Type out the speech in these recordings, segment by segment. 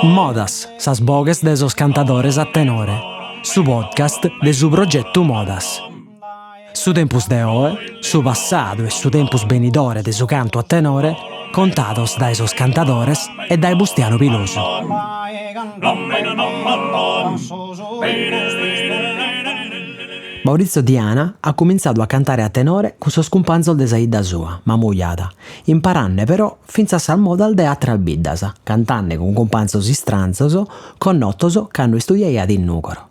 Modas, sas boghes de sos cantadores a tenore, su podcast de su progetu Modas. Su tempus de oe, su passadu e su tempus benidore de su cantu a tenore contados dae sos cantadores e dae Bustianu Pilosu. Maurizio Diana at cumintzadu a cantare a tenore cun sos cumpanzos de sa 'idda sua, Mamujada, imparande però fintzas sas modas de àteras biddas, cantande cun cumpanzos istranzos connotos cando istudiaiat in Nùgoro.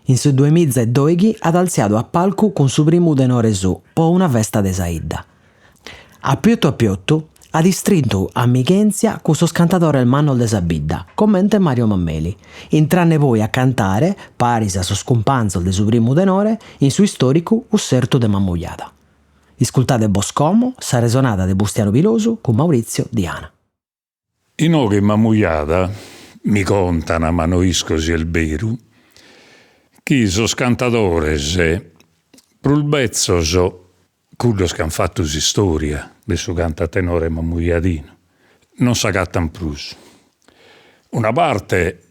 In su duemiza e doighi at altziadu a palcu cun su primu tenore suo po una festa de sa 'idda. A piotu a piotu at istrintu amighèntzia cun sos cantadores mannos de sa bidda, comente Mario Mameli, intrande poi a cantare, paris a sos cumpanzos de su primu tenore, in su istòricu Cussertu de Mamujada. Iscultade bos como sa resonada de Bustianu Pilosu cun Maurizio Diana. Inoghe in Mamujada, mi contan, ma no isco si est beru, chi sos cantadores prus betzos, cuddos chi an fatu s'istoria de su cantu a tenore mamujadinu, non s'agatan prus. Una parte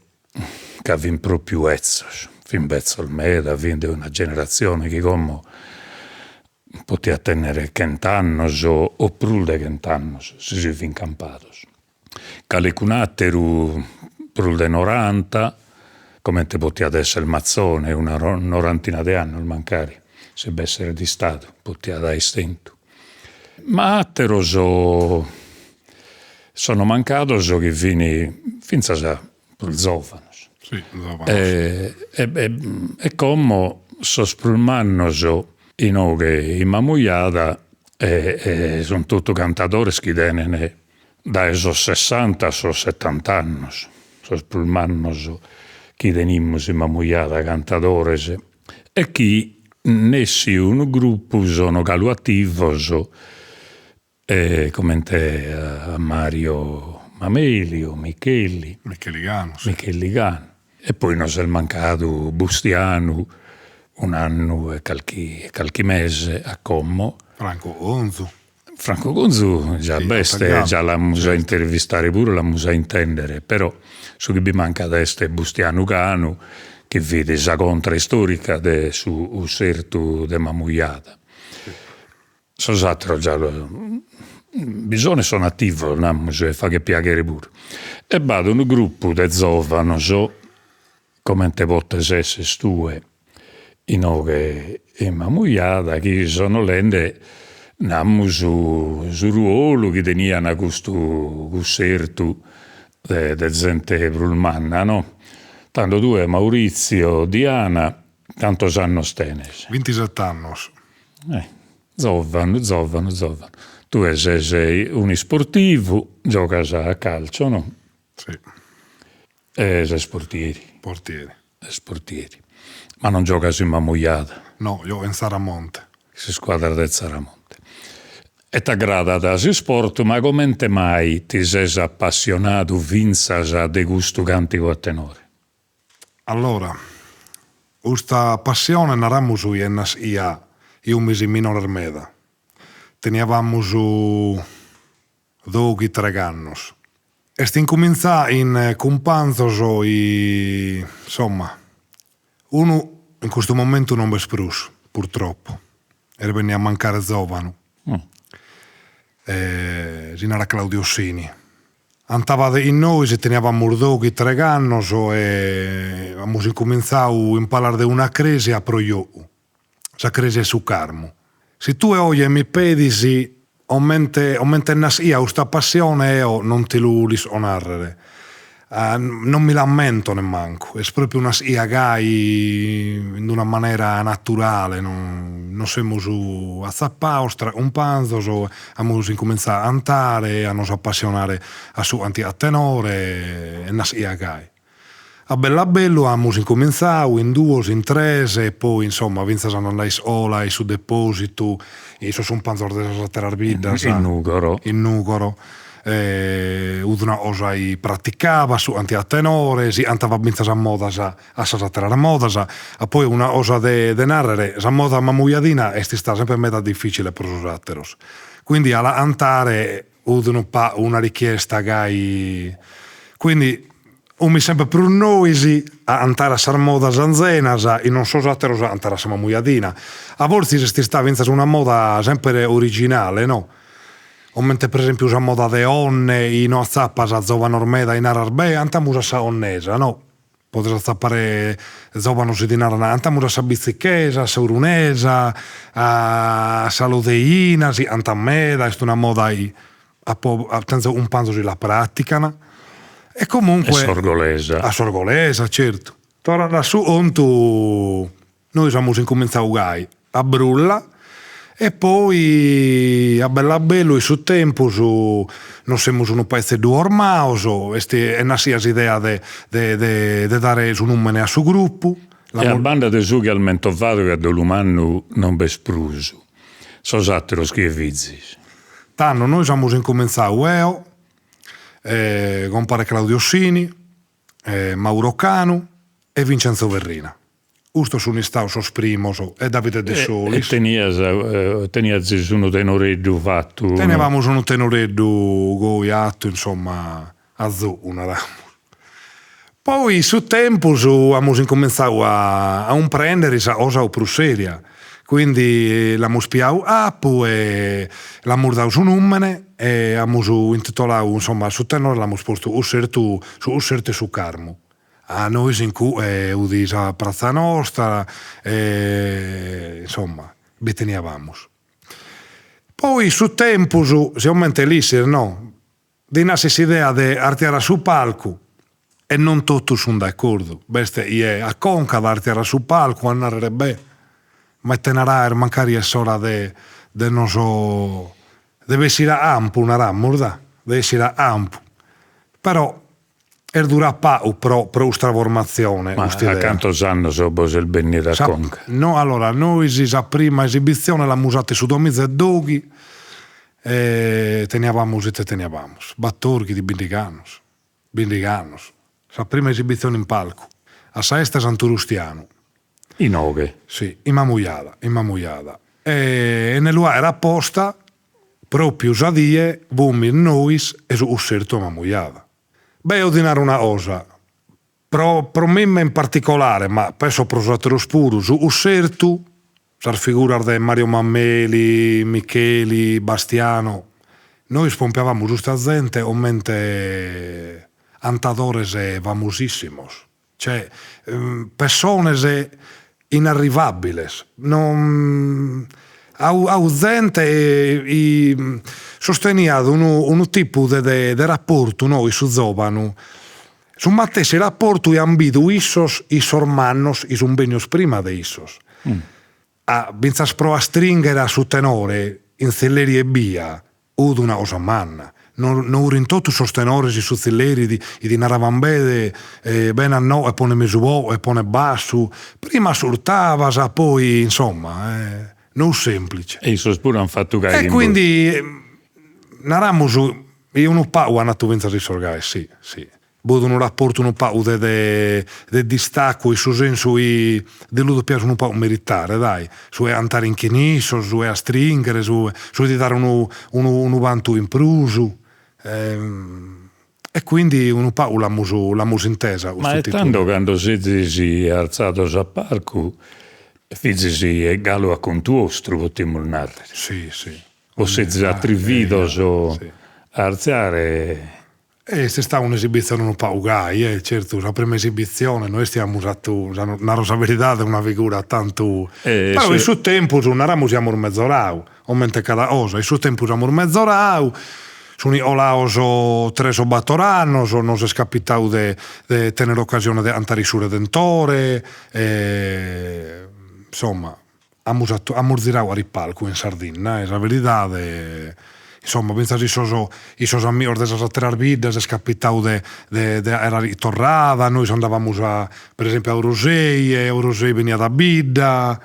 ca fin propriu 'etzos, fin betzos meda, fin de una generatzione chi como Potiat tennere chent'annos o prus de chent'annos si si fin campados. Calecun'ateru prus de noranta, comente potiat esser Mazzone, una norantina de annos mancari, si b'esseret istadu, potiat aer tentu. Ma ateros sono mancados chi fin fintzas prus zovanos. Si, zovanos. E e como sos prus mannos inoghe in Mamujada sun totu cantadores chi tenen dae sos sessanta a sos settant'annos, sos prus mannos chi tenimus in Mamujada cantadores e chi nessi unu gruppu sono galu attivos E comente a Mario Mameli o Micheli. Micheli Canu, si. Micheli Canu. E poi nos est mancadu Bustianu un'annu e calchi calchi mese a como. Franco Conzu. Franco Conzu già b'est, già l'amus a intervistare puru, l'amus a intendere, però su chi bi mancat est Bustianu Canu, chi fit sa contra istorica de su cussertu de Mamujada. Sos ateros già bi sono e sono attivos, namus, e faghet piaghere puru. E b'at unu gruppu de zovanos, comente potes esser tue inoghe in Mamujada, chi sono leende, namus, su ruolu chi tenian custu cussertu de de zente prus manna, no. Tando tue Maurizio Diana Cantos annos tenes? Vintiset'annos. Eh, zovanu, zovanu, zovanu. Tue ses un'isportivu, giogas a calcio, no? Si. E ses portieri. Portieri. Ses portieri. Ma non giogas in Mamujada? No, giogo in Tzaramonte. S'iscuadra de Tzaramonte. E t'agradat s'isport, ma comente mai ti ses apassionadu fintzas de custu càntigu a tenore? Allora, custa passione naramus chi est naschia chi 'umis minores meda, teniavamus doghi tregh'annos. Est incumintzà in cumpanzos chi, insomma, unu in custu momentu non b'est prus, purtroppo, est benniu a mancare zovanu, si narat Claudio Sini Antavat in nois, teniavamus doghi tregh'annos e amus incumintzau in palas de una cresia pro giogu, sa cresia 'e su Carmu. Si tue oje mi pedis 'omente 'omente est naschia custa passione eo non ti lu l'isco narrere Non mi l'ammento nemmancu, est propriu naschia gai in una manera naturale, nos semus atzapados tra cumpanzos, amus incumintzadu a 'antare, a nos appassionare a su cantigu a tenore, est naschia gai. A bellu a bellu amus incumintzadu in duos, in tres e poi insomma fintzas a andare a iscola in su depositu, in sos cumpanzos de sas ateras biddas. In Nugoro. In Nugoro. Fut una cosa chi praticabat su cantigu a tenore, si cantabat fintzas a modas, a sas ateras modas, a poi una cosa de de narrer, sa moda mamujadina est istada sempre meda dificile pro sos ateros. Quindi a la 'antare 'ut unu pagu una richiesta gai, quindi 'umis sempre prus nois a 'antare a sas modas anzenas e non sos ateros a 'antare a sa mamujadina. A fortzis est istada fintzas una moda sempre originale no, comente per esempiu sa moda de Onne chi no atzapas zovanos meda chi naras beh 'antamus a sa 'onnesa no Podes atzapare zovanos chi ti naran 'antamus a sa bitzichesa, a sa orunesa, a sa lodeina, si 'antan meda, est una moda chi apo tenzo cumpanzos chi la pratican e comunque. A s'orgolesa. A s'orgolesa, certu. Torrande a su contu Nois amus incumintzadu gai, a brulla, e poi a bellu a bellu in su tempus nos semus unu paezzeddu formados, est est nassia s'idea de de de dare su numene a su gruppu. E a banda de su chi as mentovadu chi a dolu mannu non b'est prus, sos ateros chie fizis? Tando nois amus incumintzadu eo, compare Claudio Sini, Mauro Canu e Vincenzo Verrina. Custos sun istados sos primos e Davide De Solis. E tenias teniazis unu tenoreddu fatu. Tenevamus unu tenoreddu goi 'atu insomma a zogu naramus. Poi su tempus amus incumintzadu a cumprendere sa cosa prus seria, quindi l'amus piadu apu e l'amus dadu su numene e amus intitoladu insomma su tenore l'amus postu Cussertu su Cussertu 'e su Carmu A nois in cue 'ut sa pratza nostra e insomma bi teniavamus. Poi su tempus, sigomente l'ischis no, ti nascit s'idea de artiare a su palcu e non totus sun de acordu, b'est chie aconcat a artiare a su palcu a narrer beh, ma ite naraer mancari est s'ora de de nos de bessire a campu naramus da, de essire a campu, però Est durà pagu pro pro custa formatzione Ma a cantos annos bos est bennida a conca? No allora nois sa prima esibitzione l'amus 'ata in su duamiza e doghi e teniavamus ite teniavamus battorghi bindigh'annos bindigh'annos sa prima esibitzione in palcu a sa 'esta 'e Santu Rustianu. Inoghe? Si, in Mamujada, in Mamujada e ne lu 'aer aposta Pròpiu sa die fumis nois e su cussertu 'e Mamujada. Beh, eo ti naro una cosa, pro pro mimma in particolare, ma penso pro sos àteros puru, su cussertu, sas figuras de Mario Mameli, Micheli, Bastiano, nois pompiavamus custa zente comente 'antadores famosissimos. Cioè pessones inarrivabiles, non a zente chi susteniat unu unu tipu de de raportu no in su zovanu, su matessi raportu chi an bidu issos in sos mannos chi sun bennios prima de issos. A finzas pro astringhere a su tenore in tzilleri ebbia 'ut una cosa manna, no no 'urint totus sos tenores in su tzilleri chi ti naraban bene bene a no e pone mesu bo e pone bassu, prima assurtabas poi insomma no 'ut semplice. E issos puru an fatu gai. E quindi naramus chi unu pagu an 'atu finzas issos gai, si si B'at unu raportu unu pagu de de de distacu in su sensu chi ti lu depias unu pagu meritare, dai, su 'e 'antare in chin issos, su 'e astringhere, su su 'e ti dare unu unu unu bantu in prus e quindi unu pagu l'amus l'amus intesa custu tipu. Ma e tando cando sezis artzados a palcu fizis galu a contu 'ostru, potimus narrer. Si, si. Bos sezis atrividos a artziare Est istada un'esibitzione unu pagu gai, e certu sa prima esibitzione no est chi amus 'atu, naro sa veridade, una figura tantu, però in su tempus naramus chi amus mezoradu, comente cada cosa, in su tempus amus mezoradu, sun 'olados tres o bator annos, nos est capitadu de de tenner ocasione de 'antare in su Redentore e insomma Amus amus ziradu carchi palcu in Sardinna e sa veridade, insomma, fintzas in sos in sos amigos de sas ateras biddas est capitadu de de de aer carchi torrada, nois andavamus a per esempiu a Orosei e Orosei beniat a bidda,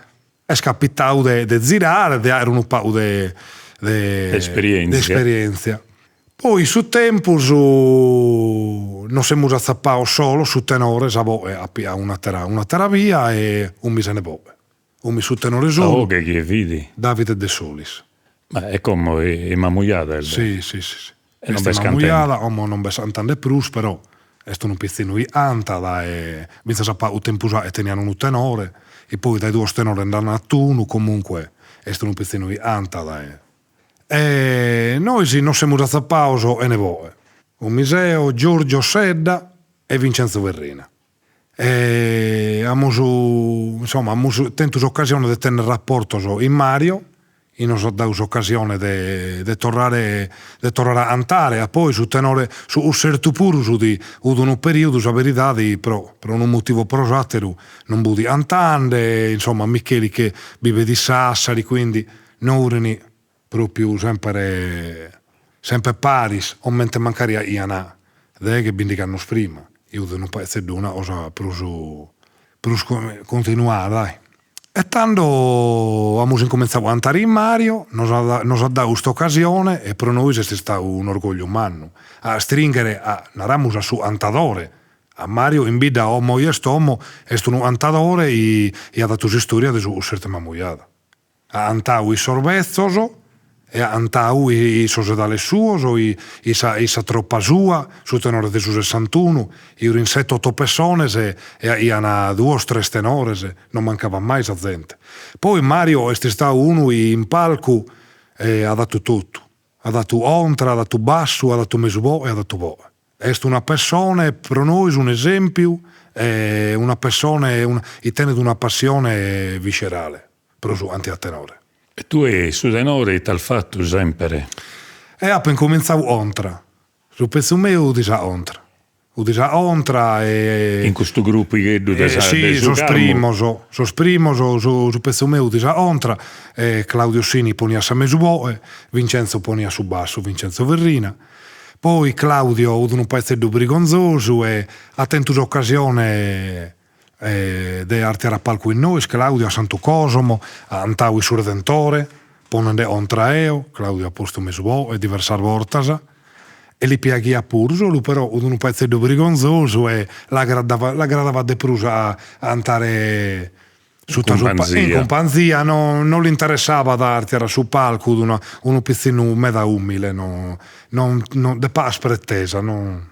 est capitadu de de zirare, de aer unu pagu de de esperienzia. De esperienzia. Poi su tempus nos semus atzapados solos, su tenore, sa boghe at pigadu un'atera un'atera via e 'umis sene boghe. 'Umis su tenore solu. Sa 'oghe chie fit? Davide De Solis. Ma e como in Mamujada est? Si, si, si, si. E non b'est cantende? Mamujada, como non b'est cantende prus, però est unu pitzinnu chi cantat e fintzas a pagu tempus a e tenian unu tenore, e poi dae duos tenores nd'an atu unu, comunque est unu pitzinnu chi cantat e. E nois nos semus atzapados 'ene boe, Omiseo, Giorgio Sedda e Vincenzo Verrina. E amus insomma amus tentu s'occasione de tenner rapportos in Mario, chi nos at dadu s'occasione de de torrare de torrare a cantare, a poi su tenore su cussertu puru fut fut unu periodu sa beridadi pro pro unu motivu o pro s'atteru non fut cantende, insomma Micheli che bivet in Sassari, quindi no furin propriu sempre sempre paris, comente mancari aian deghe bindighi annos prima, fut unu paghizeddu una cosa prus prus continuada dai. E tando amus incuminzadu a cantare in Mario, nos at nos at dadu custa occasione e pro nois est istadu un'orgogliu mannu a astringhere a naramus a su cantadore, a Mario in bidda como chi est como est unu cantadore chi at fatu s'istoria de su cussertu 'e Mamujada. At cantadu in sos betzos e at cantadu in sos edales suos, in sa in sa tropa sua, su tenore de su sessantunu, furin sete oto pessones e aian duos tres tenores, non mancabat mai sa zente. Poi Mario est istadu unu chi in palcu at datu totu, at datu contra, at datu bassu, at datu mesu boe, at datu boe. Est una pessone pro nois un'esempiu e una pessone chi tenet una passione viscerale pro su cantu a tenore. E tue su tenore ite as fatu semper? E apo incumintzadu contra, su petzu meu fut sa contra, fut sa contra e. In custu grupigheddu de sa de su sos primos, sos primos su su petzu meu fut sa contra e Claudio Sini poniat sa mesu boe, Vincenzo poniat su bassu, Vincenzo Verrina Poi Claudio fut unu paghizeddu brigonzosu e at tentu s'occasione de artiare a palcu chin nois, Claudio a Santu Cosomo, at cantadu in su Redentore, ponende contra eo, Claudio at postu mesu boe diversas bortas e li piaghiat puru, solu però fut unu paghizeddu brigonzosu e l'agradavat l'agradavat de prus a cantare Suta su in cumpanzia no no l'interessabat a artiare a su palcu, fut una unu pitzinnu meda umile, no non non de pagas pretesas, no.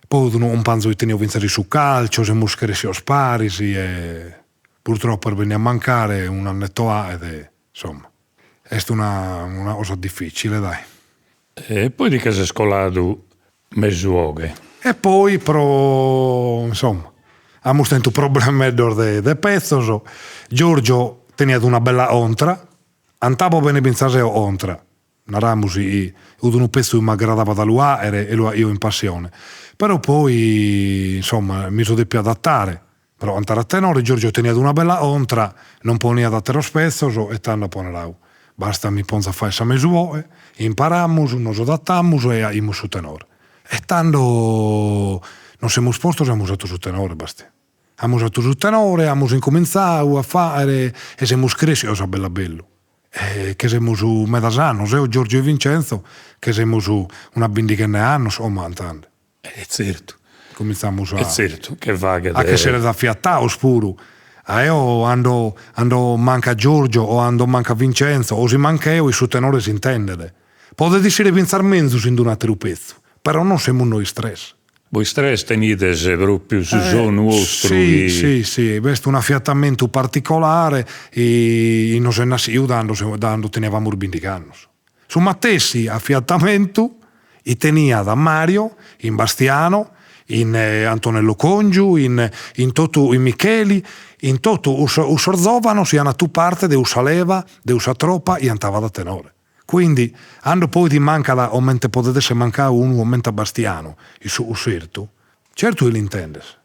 Poi fut unu cumpanzu chi tenio finzas in su calcio, semus crescios paris e purtroppo est benniu a mancare un'annetto 'aet, insomma, est una una cosa difficile dai. E poi ti che ses coladu mesu 'oghe. E poi pro insomma amus tentu problemeddos de de petzos, Giorgio teniat una bella contra, 'antabo bene fintzas eo contra, naramus chi fut unu petzu chi m'aggradabat a lu 'aere e lu 'aio in passione, però poi insomma mi so depiu adattare pro cantare a tenore, Giorgio teniat una bella contra, non poniat ateros petzos e tando apo naradu, basta mi ponzo a fagher sa mesu 'oe, imparamus, nos adattamus e 'aimus su tenore. E tando nos semus postos e amus 'atu su tenore, Bastì. Amus 'atu su tenore, amus incumintzadu a fagher e semus crescidos a bellu a bellu. E che semus medas annos, eo Giorgio e Vincenzo che semus una bindighena 'e annos como cantende. E tzertu. Cumintzamus a. E tzertu, che faghet. A ch'essere afiatados puru. A eo ando ando mancat Giorgio o ando mancat Vincenzo o si manch'eo in su tenore s'intendet. Podet essire fintzas menzus in d'un'ateru petzu, però non semus nois tres. Bois tres tenides propriu su sonu 'ostru chi. Si, si, si, b'est un'afiatamentu particolare chi nos est nascidu tando tando teniavamus bindigh'annos. Su matessi afiatamentu chi teniat Mario in Bastiano, in Antonello Congiu, in in totu in Micheli, in totu cussos zovanos chi an 'atu parte de cussa leva, de cussa tropa chi 'antavat a tenore. Quindi, cando poi ti mancat comente podet esser mancadu unu comente a Bastiano in su cussertu, certu chi l'intendes.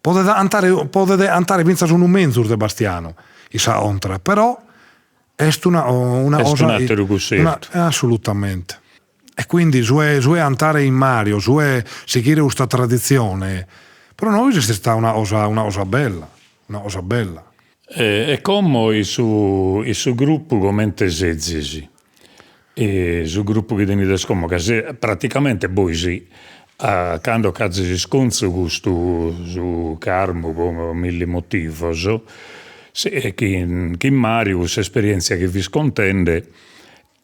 Podet 'antare podet 'antare fintzas unu menzus de Bastiano in sa contra, però est una una cosa. Est un'ateru cussertu. Assolutamente. E quindi su 'e su 'e 'antare in Mario, su 'e sighire custa traditzione, pro nois est istada una cosa una cosa bella, una cosa bella. E como in su in su gruppu comente sezis? Su gruppu chi tenides como, ca praticamente bois a cando ch'azis iscontzu custu su Carmu po milli motivos, chin chin Mariu s'esperientzia chi fis contende.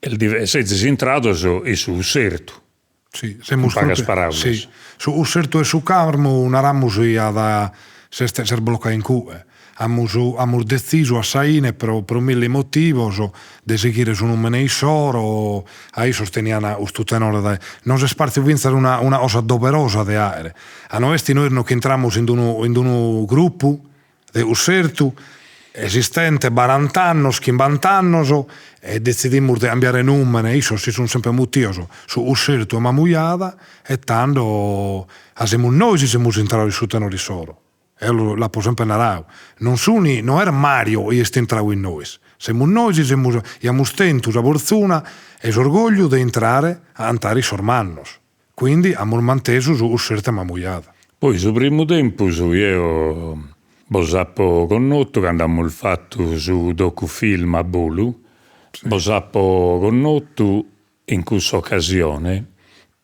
E sezis intrados in su cussertu. Si, semus In pagas paraulas. Si, su cussertu 'e su Carmu naramus iat s'est s'est bloccau in cue. Amus amus detzisu a sa 'ine pro pro milli motivos de sighire su numene issoro, a issos tenian custu tenore dae nos est partziu fintzas una una cosa doverosa de aere, a no est nois no ch'intramus in d'unu in d'unu gruppu de cussertu esistente barant'annos, chimbant'annos e detzidimus de cambiare numene, issos si sun sempre mutios su cussertu 'e Mamujada e tando a semus nois chi semus intrados in su tenore issoro. Eo l'apo sempre naradu, non sun, no est Mario chi est intradu in nois, semus nois chi semus, chi amus tentu sa fortzuna e s'orgogliu de intrare a 'antare in sos mannos, quindi amus mantesu su cussertu 'e Mamujada. Poi su primu tempus jeo bos apo connotu cando amus fatu su docufilm a bolu, bos apo connotu in cussa occasione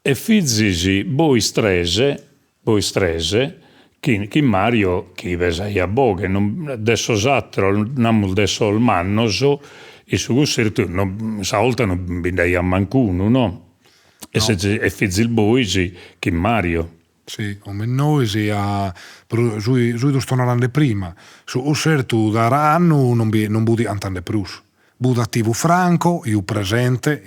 e fizis bois tres, bois tres, chin chin Mario chi pesaiat boghe, non de sos atteros, namus de sos mannos, in su cussertu non sa 'olta non bi nd'aiat mancunu no, e sezis e fizis bois chin Mario. Si, come nois a pro su su chi ti sto narende prima, su cussertu cada annu non bi non fut cantende prus Fut attivu Franco, chi fut presente,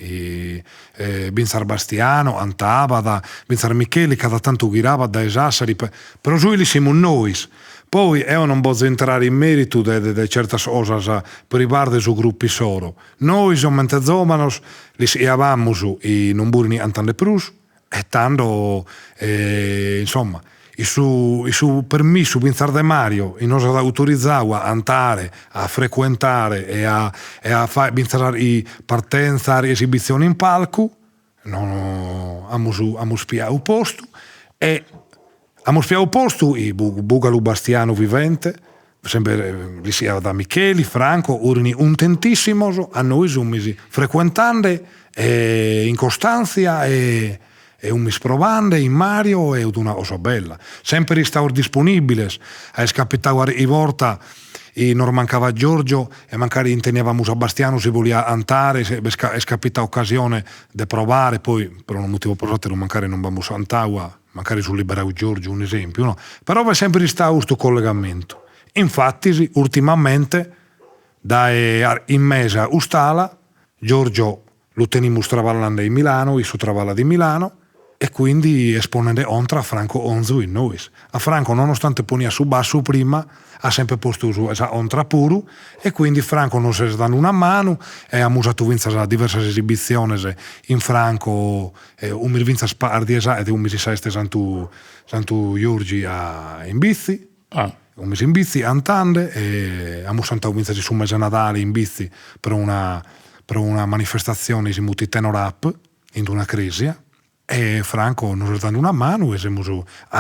fintzas Bastiano antabat, fintzas Micheli cada tantu ghirabat dae Sassari, pro su chi l'issimus nois. Poi eo non bozo intrare in meritu de de certas cosas privadas de su gruppu issoro. Nois comente zovanos l'ischiabamus chi non furin cantende prus E tando insomma su su permissu fintzas de Mario chi nos at autorizadu a antare, a frecuentare e a e a fai fintzas partenzas e esibitzione in palcu, no amus amus piadu postu e amus piadu postu fut galu Bastiano vivente, sempre l'issiat Micheli, Franco, furin cuntentissimos a nois fumis frecuentende e in costanzia e e fumis provande in Mario e fut una cosa bella. Sempre istaus disponibiles, est capitadu carchi borta chi nos mancavat Giorgio e mancari intendiavamus a Bastiano si boliat 'antare, est capitadu occasione de provare, poi pro unu motivu o pro s'atteru mancari non b'amus 'antadu a mancari s'est liberadu Giorgio, un'esempiu no, però b'est sempre istadu custu collegamentu, infattis urtimamente dae in mesa a cust'ala Giorgio lu tenimus traballende in Milano, issu traballat in Milano e quindi est ponende contra a Franco Onzu in nois. A Franco nonostante poniat su bassu prima at sempre postu su sa contra puru e quindi Franco nos est dande una manu e amus atu fintzas diversas esibitziones in Franco E fumis fintzas pagas dies aet fumis in sa 'esta 'e Santu Santu Giorgi a in Bitzi. Ah. Fumis in Bitzi 'antande e amus cantadu fintzas in su mese 'e Nadale in Bitzi pro una pro una manifestazione chi si mutit Tenor Up in d'una cresia e Franco nos est dande una manu e semus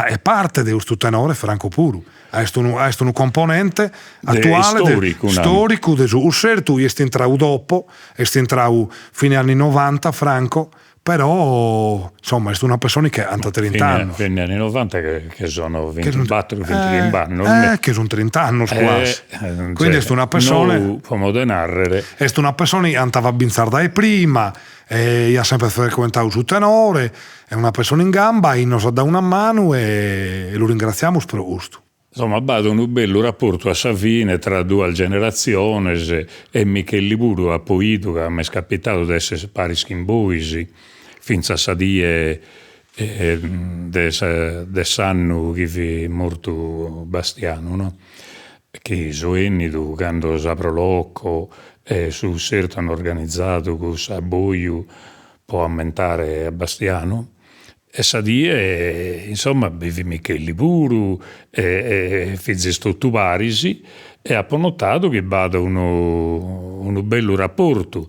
est parte de custu tenore Franco puru est unu est unu componente atuale storicu storicu de su cussertu chi est intradu dopo est intradu fine anni novanta Franco Però, insomma, est una pessone chi antat trint'annos. Fine anni novanta che sono vintibattor, vintichimb'annos. Eh, che sun trint'annos quasi. Quindi est una pessone. Nou, como de narrere. Est una pessone chi antavat bintzas dae prima, e iat sempre frecuentadu su tenore, est una pessone in gamba e nos at dadu una manu e lu ringratziamus pro custu. Insomma b'at unu bellu raportu a sa fine tra duas generatziones e Micheli puru apo 'idu ca m'est capitadu de esser paris chin bois fintzas sa die de sa de s'annu chi fit mortu Bastianu no, chi so 'ennidu cando sa Pro Loco e su cussertu an organizadu cuss'abboju pro ammentare a Bastianu E sa die, insomma, bi fit Micheli puru e fizis totu paris e apo notadu chi b'at unu unu bellu raportu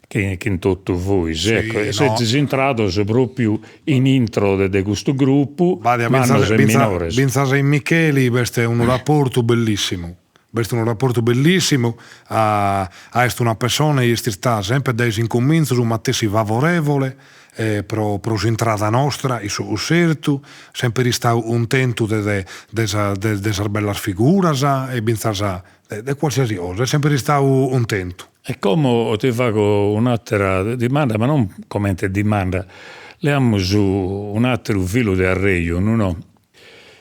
chin chin totu vois, ecco, e sezis intrados propriu in intro de custu gruppu, mannos e minores. Fintzas in Micheli b'est unu raportu bellissimu B'est unu raportu bellissimu, a est una pessone chi est istada sempre dae s'incomintzu su matessi favorevole pro pro s'intrada nostra in su cussertu, sempre istadu cuntentu de de de sa de sas bellas figuras e fintzas. de qualsiasi cosa, est sempri istau cuntentu. E como ti fago un'atera dimanda, ma non comente dimanda, leamus un'ateru filu de arrejonu no,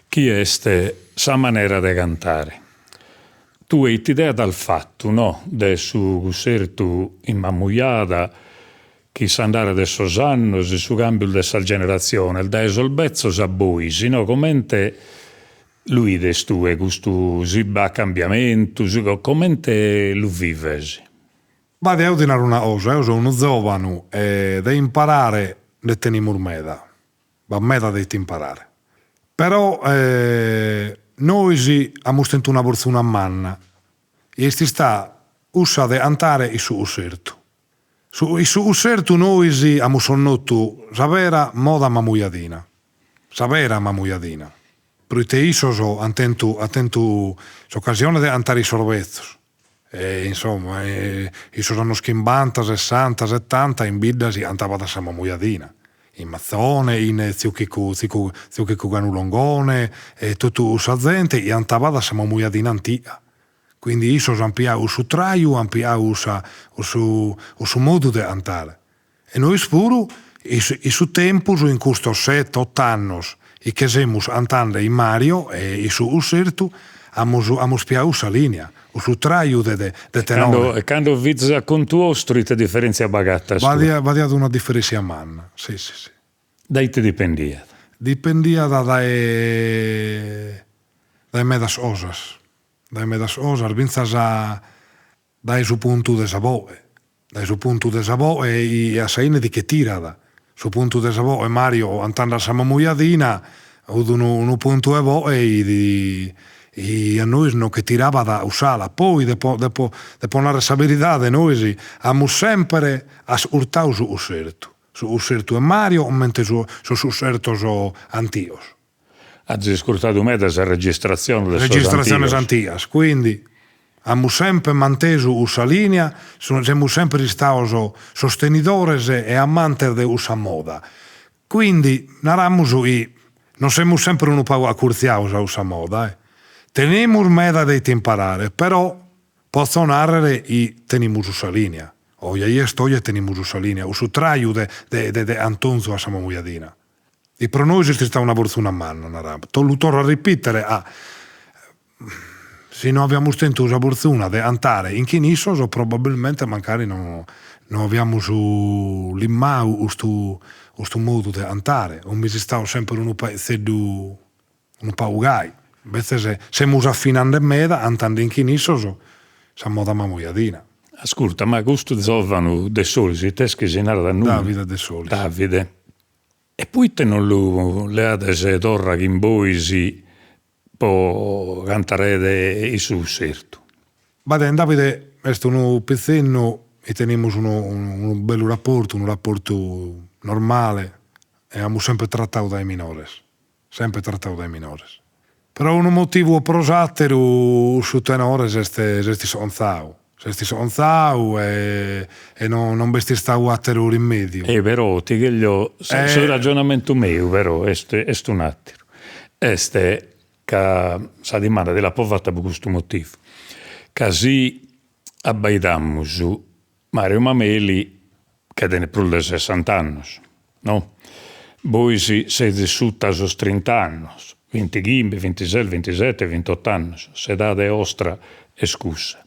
chi est sa manera de cantare. Tue ite idea t'as fatu no de su cussertu in Mamujada chin s'andare de sos annos e su cambiu de sas generatziones, dae sos betzos a bois no, comente lu 'ides tue custu si b'at cambiamentu, comente lu vives? Beh, deo ti naro una cosa, eo so unu zovanu e de imparare nde tenimus meda, b'at meda de ite imparare, però nois amus tentu una fortzuna manna, e est istada cussa de 'antare in su cussertu. Su in su cussertu nois amus connotu sa vera moda mamujadina, sa vera mamujadina, proite issos ant tentu ant tentu s'occasione de 'antare in sos betzos e insomma in sos annos chimbanta, sessanta, setanta in bidda si 'antabat sa mamujadina, in Mazzone, in tziu Chiccu tziu tziu Chiccu Canu Longone e totu cussa zente 'antabat sa mamujadina antiga Quindi issos ant piau su traju, ant piau sa su su modu de 'antare. E nois puru in su tempus, in custos sete ot'annos chi che semus 'antande in Mario e in su cussertu, amus amus piau sa linea, su traju de de tenore. E cando fizis a contu 'ostru ite diferentzia b'agatas tue? B'aiat b'aiat una diferentzia manna, si si si. Dae ite dipendiat? Dipendiat dae dae medas cosas, dae medas cosas, fintzas dae su puntu de sa boghe, dae su puntu de sa boghe e a sa 'ine ti che tirat, su puntu de sa boghe Mario 'antande a sa mamujadina 'ut unu unu puntu 'e boghe chi a nois non che tirabat cuss'ala, poi depo depo depo narrer sa beridade, nois amus sempre ascurtau su cussertu, su cussertu 'e Mario comente sos cussertos antigos. Azis iscurtadu meda sas registratziones de sos antigos. Registratziones antigas, quindi amus sempre mantesu cussa linea, semus sempre istados sostenidores e amantes de cussa moda, quindi naramus chi nos semus sempre unu pagu acurtziados a cussa moda eh. Tenimus meda de ite imparare, però potzo narrer chi tenimus sa linea, oje est oje tenimus sa linea, cussu traju de de de 'antonzu a sa mamujadina. E pro nois est istada una fortzuna manna, naramus, lu torro a ripitere, a si no aviamus tentu sa fortzuna de 'antare in chin issos probabilmente mancari no no aviamus limau custu custu modu de 'antare, 'imus istadu sempre unu paizzeddu unu pagu gai, imbetzes semus afinande meda 'antande in chin issos sa moda mamujadina. Ascurta, ma custu zovanu Dessolis it'est chi si narat a numene? Davide Dessolis. Davide. E poite non lu leades torra chin bois po cantarede in su cussertu? Beh, Davide est unu pitzinnu chi tenimus unu unu bellu raportu, unu raportu normale e amus sempre tratadu dae minores, sempre tratadu dae minores. Pro unu motivu o pro s'ateru su tenore s'est s'est iscontzadu, s'est iscontzadu e e no non b'est istadu ateru rimediu. E però ti cheglio, su ragionamentu meu però est est un'ateru, est ca sa dimanda ti l'apo fata pro custu motivu, ca si abbaidamus Mario Mameli che tenet prus de sessant'annos, no? Bois sezis suta sos trint'annos, vintighimbe, vintises, vintisete, vintot'annos, s'edade 'ostra est cussa.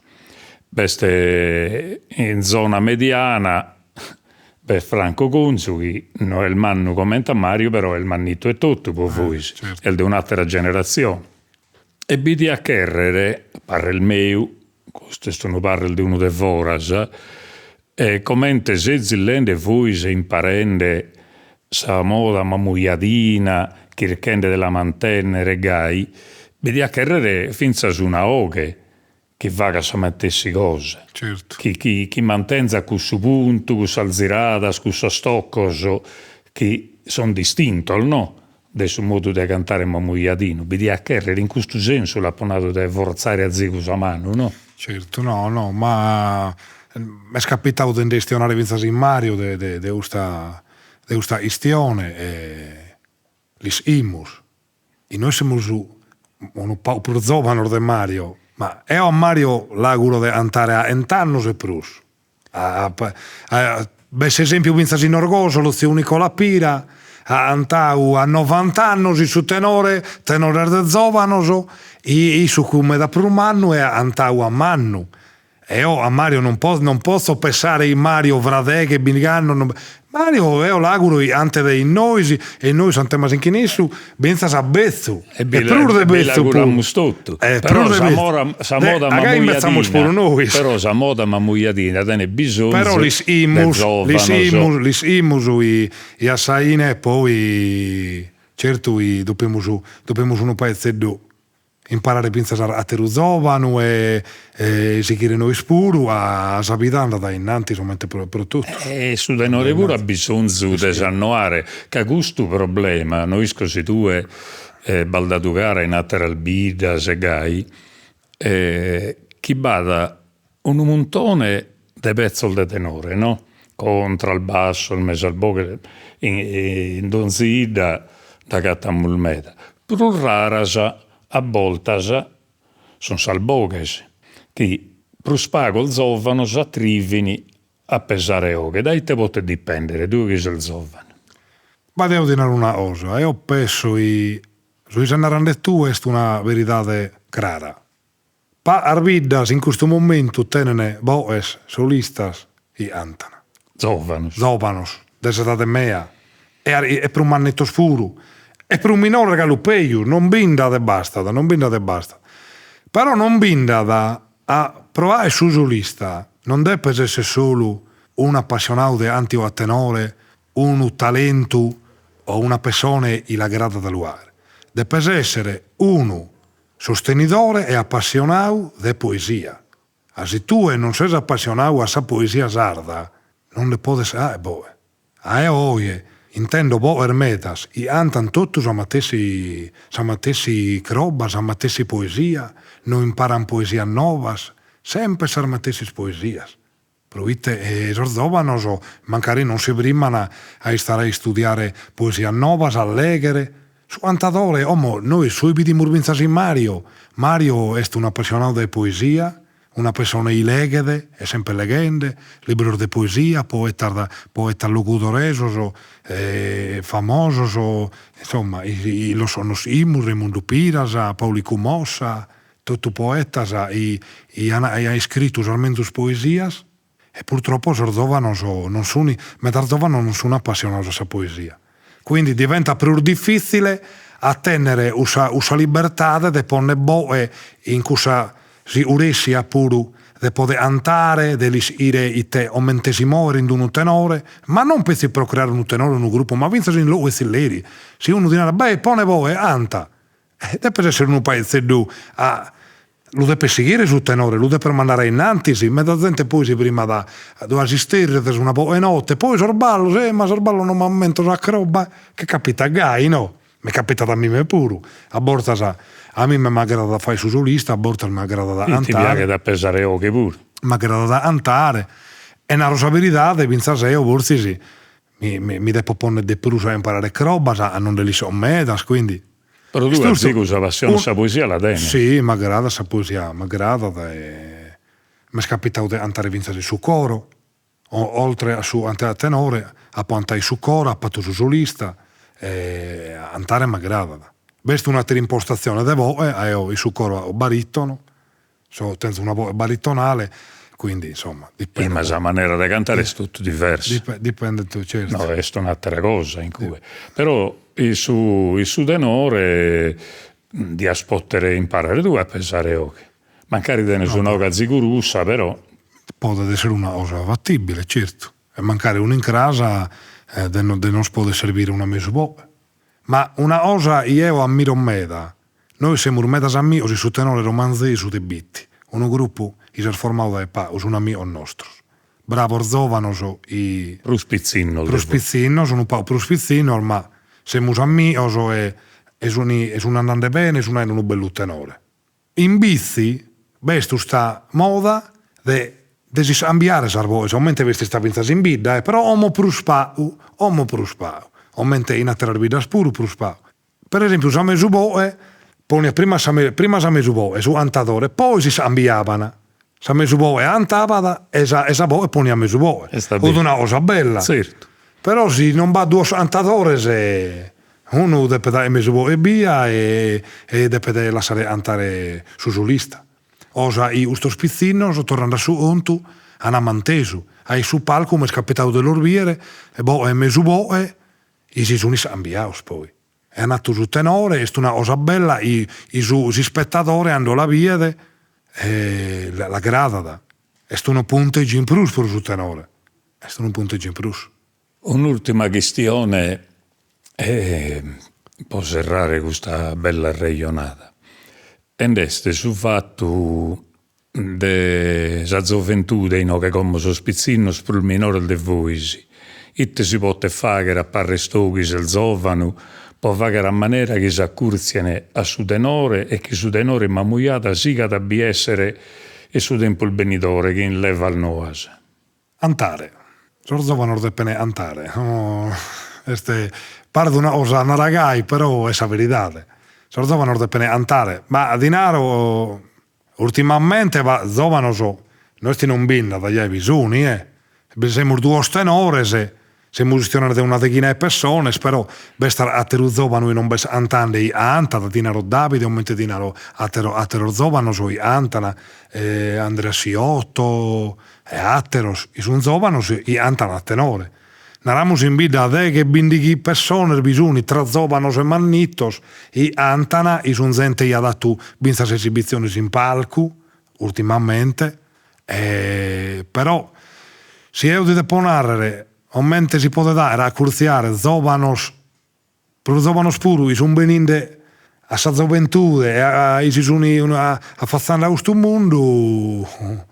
B'est in zona mediana, b'est Franco Conzu chi no est mannu comente a Mario però est mannitu etotu po vois, est de un'atera generatzione. E bi diat cherrer, a parrer meu, Custu est unu parrer de unu de foras, e comente sezis leende vois e imparende sa moda mamujadina, chirchende de la mantennere gai, bi diat cherrere fintzas una 'oghe chi fagat sa matessi cosa, chi chi chi mantenzat cussu puntu, cussas ziradas, cussos toccos chi son distintos no de su modu de cantare mamujadinu, bi diat chèrrere, in custu sensu l'apo nadu de fortzare azigu sa manu, no? Certu, no, no, ma m'est capitadu de nde istionare fintzas in Mario de de de custa de custa chistione e l'ischimus, chi nois semus unu pagu prus zovanos de Mario. Ma eo a Mario l'auguro de 'antare a 'ent'annos e prus. B'est s'esempiu fintzas in Orgosolo, tziu Nicola Pira at 'antau a novant'annos in su tenore, tenores de zovanos, issu cun meda prus mannu e at 'antau a mannu. Eo a Mario non non potzo pessare in Mario fra deghe bindigh'annos, Mario eo l'auguro chi 'antet in nois e nois 'antemas chin issu fintzas a betzu e prus de betzu puru. L'auguramus totu. Però sa moda sa moda mamujadina però sa moda mamujadina tenet bisonzu Però l'ischimus l'ischimus l'ischimus chi a sa 'ine poi certu chi depimus depimus unu paezzeddu Imparare fintzas àteru zòvanu e sighire nois puru a sa vida andat a innantis comente pro totus. E su tenore puru at bisonzu de s'annoare, ca custu problema, no isco si tue b'as dadu cara in àteras biddas e gai, chi b'at unu muntone de petzos de tenore no, contras, bassos, mesas boghes, in donzi 'idda nd'agatamus meda, prus raras a boltas sun sas boghes chi prus pagos zovanos s'atrivin a pesare 'oghe, dae ite potet dipendere, tue chi ses zovanu? Ma deo ti naro una cosa, eo pesso chi su chi ses narende tue est una veridade crara Pagas biddas in custu momentu tenen boes solistas chi 'antan. Zovanos. Zovanos, de s'edade mea e e prus mannitos puru, e prus minores galu pejus, non bi nd'at e bastat, non bi nd'at e bastat. Però non bi nd'at a pro aer su solista non depes esser solu un'apassionadu de 'antiu a tenore, unu talentu o una pessone chi l'agradat a lu 'aer. Depes esser unu Sostenidore e apassionau de poesia. A si tue non ses apassionau a sa poesia sarda, non nde podes aer boe. A eo oje intendo boes medas chi 'antan totu sa matessi sa matessi croba, sa matessi poesia, no imparan poesias novas, semper sas matessis poesias. Proite sos zovanos mancari non si frimman a istare a istudiare poesias novas, a leghere. Su cantadore, como nois su chi bidimus fintzas in Mario, Mario est un'apassionadu de poesia, una pessone chi leghet, est sempre leghende, libros de poesia, poetas poetas logudoresos famosos, insomma, los connoschimus, Remundu Piras, Paulicu Mossa, Totu poetas chi an iscritu sas menzus poesias e purtroppo sos zovanos non sun, medas zovanos non sun appassionados a sa poesia. Quindi diventat prus diffitzile a tennere cussa cussa libertade de ponner boe in cussa siguressia puru de poder 'antare, de l'ischire ite comente si moer in unu tenore, ma non petzi pro creare unu tenore, unu gruppu, ma fintzas in logu 'e tzilleri. Si unu ti narat, beh pone boe, 'anta Depes essere unu paezzeddu a lu depes sighire su tenore, lu depes mandare a innantis, meda zente poi si frimat duas isterridas, una boe 'e notte, poi sos ballos, eh ma sos ballos non m'ammento sa croba, che capitat gai no, mi capitat a mime puru, a bortas a mime m'agradat a fai su solista, a bortas m'agradat a cantare. Ti piaghet a pesare 'oghe puru. M'agradat a cantare e naro sa veridade finzas eo fortzis mi mi depo ponner de prus a imparare crobas, a non nde l'isco medas, quindi Però tue azigu sa passione 'e sa poesia la tenes. Si, m'agradat sa poesia, m'agradat e m'est capitadu de cantare finzas in su coro, oltre a su cantare a tenore, apo cantadu in su coro, apo fatu su solista e a cantare m'agradat. B'est un'atera impostazione de boe, eo in su coro baritono So tenzo una boe baritonale, quindi insomma dipendet. Ma sa manera de cantare est totu diversa. Dipendet, certu. No, est un'atera cosa in cue. Però in su in su tenore dias potere imparare tue a pesare 'oghe. Mancari tenes una 'oghe azigu russa, però. Podet essere una cosa fattibile, certu. E mancari un'incras de de nos podet servire una mesu boe. Ma una cosa chi eo ammiro meda, nois semus medas amigos in su tenore romanzesu de Bitti, unu grupu chi s'est formadu dae pagu, sun amigos nostros, bravos zovanos chi. Prus pitzinnos. Prus pitzinnos, unu pagu prus pitzinnos, ma semus amigos e e sun e sun andende bene, sun aende unu bellu tenore. In Bitzi b'est custa moda de de s'iscambiare sas boes, comente b'est istada fintzas in bidda e però como prus pagu, como prus pagu, comente in ateras biddas puru prus pagu. Per esempiu sa mesu boe. Poniat prima sa prima sa mesu boe, su antadore, poi si cambiaban, sa mesu boe antabat e sa e sa boe poniat mesu boe. Fut una cosa bella. Zertu. Però si non b'at duos antadores unu depet aer mesu boe ebbia e e depet lassare antare su solista. Cosa chi custos pitzinnos, torrende a su contu, an mantesu. A in su palcu m'est capitadu de los biere, boe e mesu boe, chi si sun iscambiados poi. E an atu su tenore, est una cosa bella chi su s'ispetadore cando la biet l'agradat, est unu punteggiu in prus pro su tenore, est unu punteggiu in prus. Un'urtima chistione pro serrare custa bella arrejonada, e nd'est su fatu de sa zoventude inoghe como sos pitzinnos prus minores de vois, ite si potet fagher a parrer tou chi ses zovanu po fagher a manera chi s'acurtzien a su tenore e chi su tenore in Mamujada sigat a bi essere in su tempus benidore chin levas noas? Antare. Sos zovanos depen antare. Est, paret una cosa narada gai, però est sa veridade. Sos zovanos depen antare, ma ti naro, ultimamente b'at zovanos no est chi non bi nd'at, giai bi sun eh, bi semus duos tenores, semus chistionende de una deghina 'e pessones, però b'est ateru zovanu chi non b'est antande chi antat, ti naro Davide comente ti naro ateros ateros zovanos chi antan, Andrea Siotto e ateros chi sun zovanos chi antan a tenore. Naramus in bidda deghe bindighi pessones bi sun tra zovanos e mannitos chi antan, chi sun zente chi at atu bintzas esibitziones in palcu ultimamente e però si eo ti depo narrer comente si podet aer a acurtziare zovanos prus zovanos puru chi sun beninde a sa zoventude e a chi si sun afatzende a custu mundu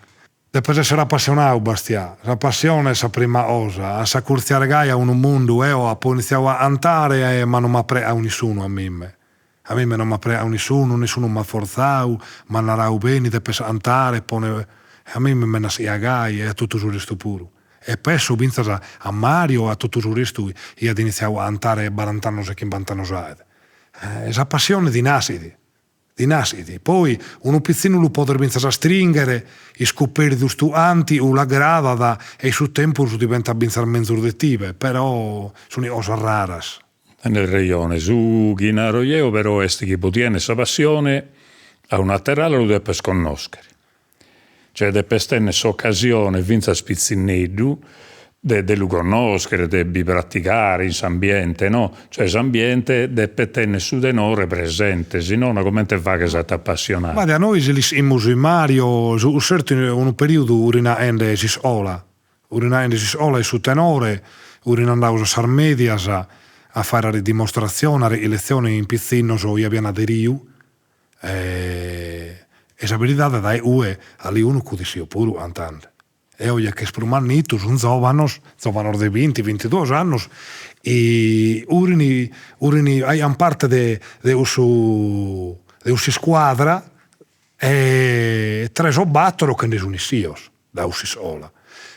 Depes essere apassionadu Bastià, sa passione est sa prima cosa, a s'acurtziare gai a unu mundu, eo apo initziadu a antare ma non m'at preau nissunu a mimme, a mimme non m'at preau nissunu, nissunu m'at fortzau, m'at narau beni depes antare, pone, a mimme m'est naschia gai e a totu su restu puru. E penso fintzas a Mario e a totu su restu chi at initziau a antare barant'annos e chimbant'annos aet. Sa passione ti naschit Ti naschit. Poi unu pitzinnu lu podes fintzas astringhere, iscoperit custu anti o l'agradat e in su tempus diventat fintzas menzus de tibe, però sun cosas raras. Tenes rejone, su chi naro jeo però est chi po ti 'enner sa passione a un'ater'ala lu depes connoschere, Cioè depes tenner s'ocasione fintzas pitzinneddu de de lu connoschere, de bi pratigare in s'ambiente no, cioè s'ambiente depet tenner su tenore presente, si nono comente faghes a t'apassionare. Ma da nois l'ischimus in Mario, su zertu unu periodu urinaende s'iscola, urinaende s'iscola e su tenore, urin andaus a sas medias a fagher dimostratzione, letzione in pitzinnos chi abian aderiu E sa beridade dae ue aliunu fut essiu puru antande. E oje ch'est prus mannitu sun zovanos, zovanos de binti, bintiduos annos, chi urini urini aian parte de de cussu de cuss'iscuadra e tres o battoro che nde sun essios. Da cuss'iscola.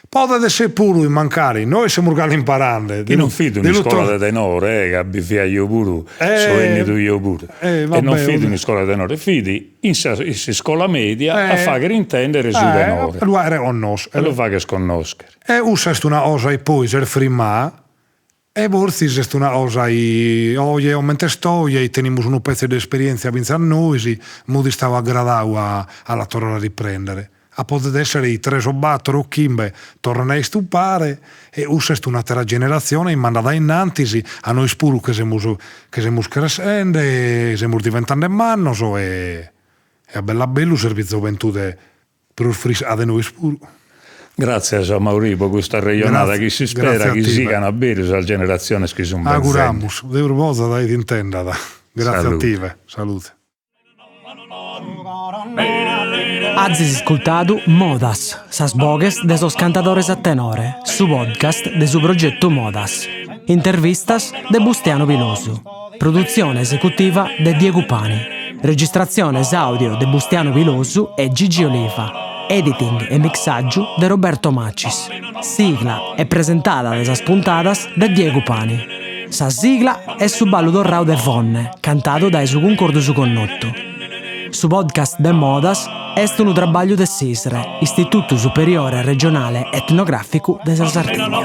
Podet esser puru chi mancari nois semus galu imparande. Chi non fit un'iscola de tenore, eh, ca bi fia jeo puru, so 'ennidu jeo puru, e non fit un'iscola de tenore, fit in sa in s'iscola media a fagher intendere su tenore. E lu fagher connoschere. E lu fagher connoschere. E cussa est una cosa chi poi s'est frimmà E fortzis est una cosa chi oje comente est oje chi tenimus unu petzu de esperientzia fintzas nois, m'ut istau agradau a a la torrare a riprendere. A podet essere chi tres o bator o chimbe torran a istupare e cussa est un'atera generatzione chi mandat a innantis a nois puru che semus che semus creschende, semus diventende mannos e a bellu a bellu servit zoventude Prus frisca de nois puru. Gràtzias Maurì po custa arrejonada chi s'ispera chi sigan a beru sas generatziones chi sun benzende. Auguramus, Deus bozat chi t'intendat. Gràtzias a tive. Salude. Azis iscultadu Modas, sas boghes de sos cantadores a tenore, su podcast de su progetu Modas. Intervistas de Bustianu Pilosu. Produtzione esecutiva de Diegu Pani. Registratziones àudio de Bustianu Pilosu e Gigi Oliva. Editing e mixàgiu de Roberto Macis. Sigla e presentada de sas puntadas de Diegu Pani. Sa sigla est su ballu torrau de Fonne, cantadu dae su Cuncordu Su Connotu. Su podcast de Modas est unu trabagliu de s'ISRE, Istitutu Superiore Regionale Etnogràficu de sa Sardigna.